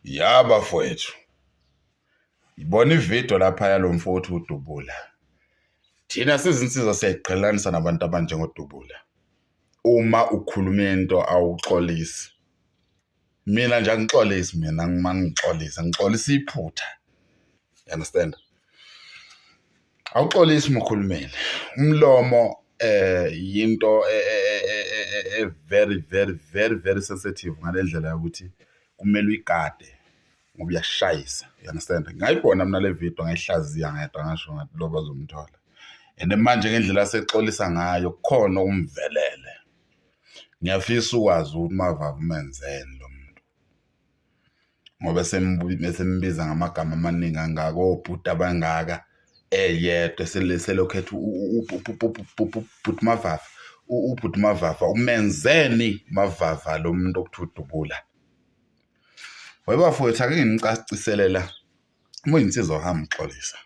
Ya bafowethu, ngibona ividiyo lapha yalo mfowethu uDubula. Thina sizinsizwa siyayiqhelelanisa nabantu abanjengoDubula. Uma ukhuluma into awuxolisi. Mina nje angixolisi mina ngimane ngixolise, ngixolisa iphutha, you understand? Awuxolisi uma ukhulumile. Umlomo yinto e-very very very very sensitive ngale ndlela yokuthi kumele uyigade ngoba uyashayisa, you understand? Ngayibona mina le video ngayihlaziya ngedwa ngasho ngathi lo bazomthola. And manje ngendlela asexolisa ngayo kukhona okumvelele. Ngiyafisa ukwazi ukuthi uMavava umenzeni lo muntu ngoba esembiza ngamagama amaningi angaka, obhuti abangaka eyedwa selokhu ethi ubhuti Mavava, ubhuti Mavava umenzeni Mavava lo muntu okuthiwa uDubula. We bafowethu ake nginicacisele la, uma uyinsizwa uhamba uxolisa.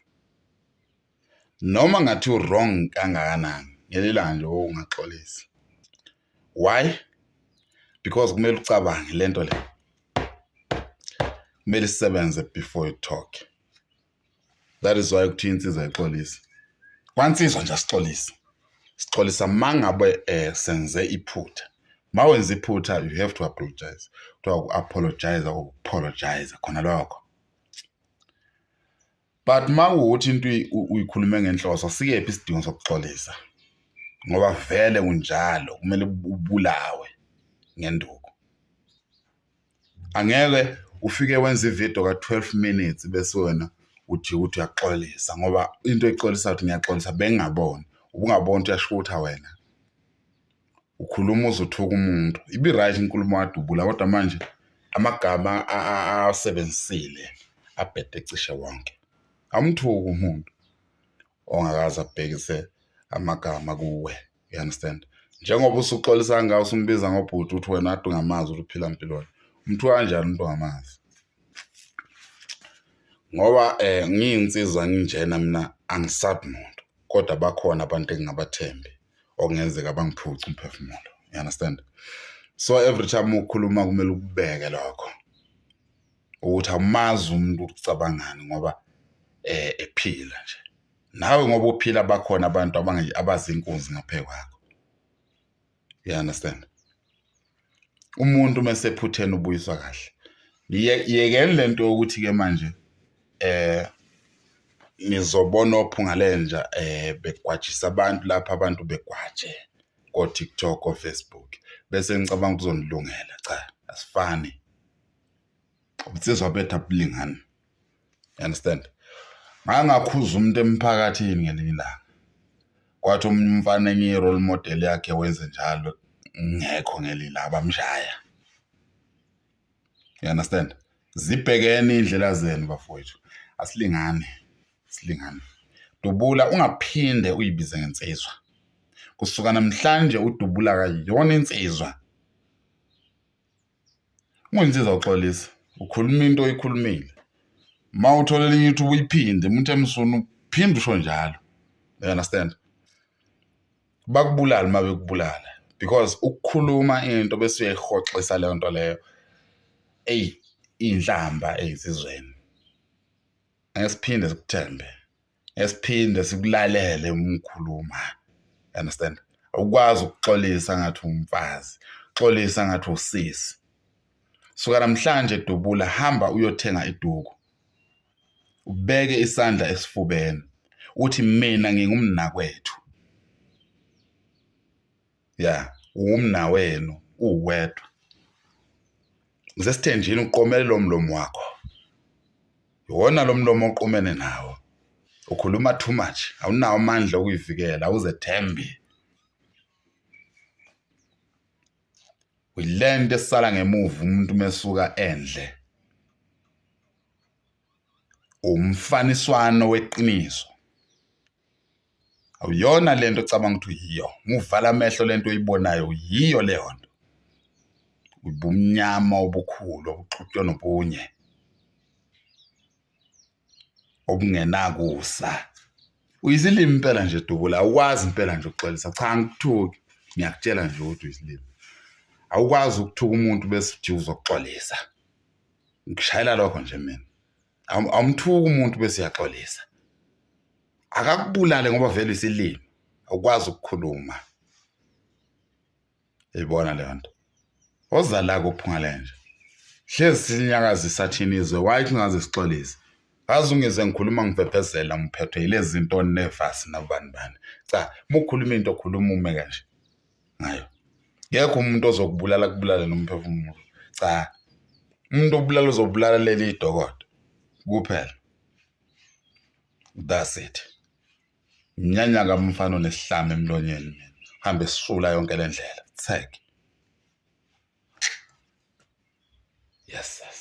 Noma ngathi u-wrong kangakanani, ngelinye ilanga nje ungaxolisi. Why? Because kumele ucabange le nto le, kumele isebenze before you talk. That is why kuthiwa insizwa ayixolisi. Kwansizwa nje asixolisi. Sixolisa uma ngabe senze iphutha. Uma wenza iphutha you have to apologise. Kuthiwa uku-apologise uku-apologise khona lokho. But uma kuwukuthi into uyikhulume ngenhloso sikephi isidingo sokuxolisa ngoba vele unjalo kumele ubulawe ngenduku. Angeke ufike wenze ividiyo ka-12 minutes bese wena ujike uthi uyaxolisa ngoba into exolisayo uthi ngiyaxolisa bengingaboni, ubungaboni ukuthi uyashutha wena. Ukhuluma uze uthuke umuntu. Ibi-right inkulumo kaDubula kodwa manje amagama awasebenzisile abhede cishe wonke. Awumthuki umuntu ongakaze abhekise amagama kuwe, you understand? Njengoba usuxolisa kangaka usumbiza ngobhuti uthi wena kade ungamazi ukuthi uphila mpiloni. Umthuka kanjani umuntu ongamazi? Ngoba ngiyinsizwa nginjena mina angisabi muntu kodwa bakhona abantu engingabathembi okungenzeka bangiphuce umphefumulo, you understand? So every time ukhuluma kumele ukubeke lokho ukuthi awumazi umuntu ucabangani ngoba ephila nje. Nawe ngoba uphila bakhona abantu abazinkunzi ngaphe kwakho, you understand? Umuntu uma esephutheni ubuyiswa kahle. Yekeni le nto yokuthi-ke manje nizobona ophungalenja begwajisa abantu lapha abantu begwaje ko-TikTok, ko-Facebook bese ngicabanga ukuthi kuzonilungela. Cha, asifani. Ubunsizwa bethu abulingani, you understand? Ngake ngakhuza umuntu emphakathini ngelinye ilanga, kwathi omunye umfana enye i-role model yakhe wenze njalo ngekho ngelinye ilanga bamshaya, you understand? Zibhekeni iy'ndlela zenu bafowethu, asilingani, asilingani. Dubula ungaphinde uyibize ngensizwa. Kusuka namhlanje uDubula akayona insizwa. Uyinsizwa uxolisa, ukhuluma into oyikhulumile. Uma uthola elinye ithuba uyiphinde, umuntu emsunu uphinde usho njalo, you understand? Bakubulale uma bekubulala because ukukhuluma into bese uyayihoxisa leyo nto leyo, eyi iy'nhlamba ey'nsizweni. Ngeke siphinde sikuthembe, ngeke siphinde sikulalele uma ukhuluma, you understand? Awukwazi ukuxolisa ngathi uwumfazi, xolisa ngathi usisi. Suka namhlanje Dubula hamba uyothenga iduku, ubeke isandla esifubeni uthi mina ngingumnakwethu. Ya, uwumnawenu uwedwa. Ngisesithenjini uqomele lo mlomo wakho. Iwona lo mlomo oqumene nawo. Ukhuluma too much, awunawo amandla okuyivikela, awuzethembi. Uyilento esala ngemuva umuntu mesuka endle. Umfaniswano weqiniso. Awuyona lento ocabanga ukuthi uyiyo. Uma uvala amehlo lento oyibonayo yiyo leyo nto. Ubumnyama obukhulu obuxutshwe nobunye obungenakusa. Uyisilima impela nje Dubula, awukwazi impela nje ukuxolisa. Cha, angikuthuki, ngiyakutshela nje ukuthi uyisilima. Awukwazi ukuthuka umuntu bese uthi uzokuxolisa. Ngikushayela lokho nje mina. Awumthuki umuntu bese uyaxolisa. Akakubulale ngoba vele isilima, awukwazi ukukhuluma. Uyibona leyo nto. Woza la kuphunga lenja. Hlezi sinyakazisa thina izwe, why singaze sixolise? Ngaze ungizwe ngikhuluma ngibhebhezela ngiphethwe yilezi zinto nevasi nabani bani. Cha, uma ukhuluma into khuluma ume kanje ngayo. Ngekho umuntu ozokubulala kubulale nomphefumulo. Cha, umuntu obulala uzobulala leli idokodo kuphela. That's it. Mnyanya kamfana onesihlama emlonyeni mina. Hambe sisula yonke le ndlela. Tseke. Yes sir.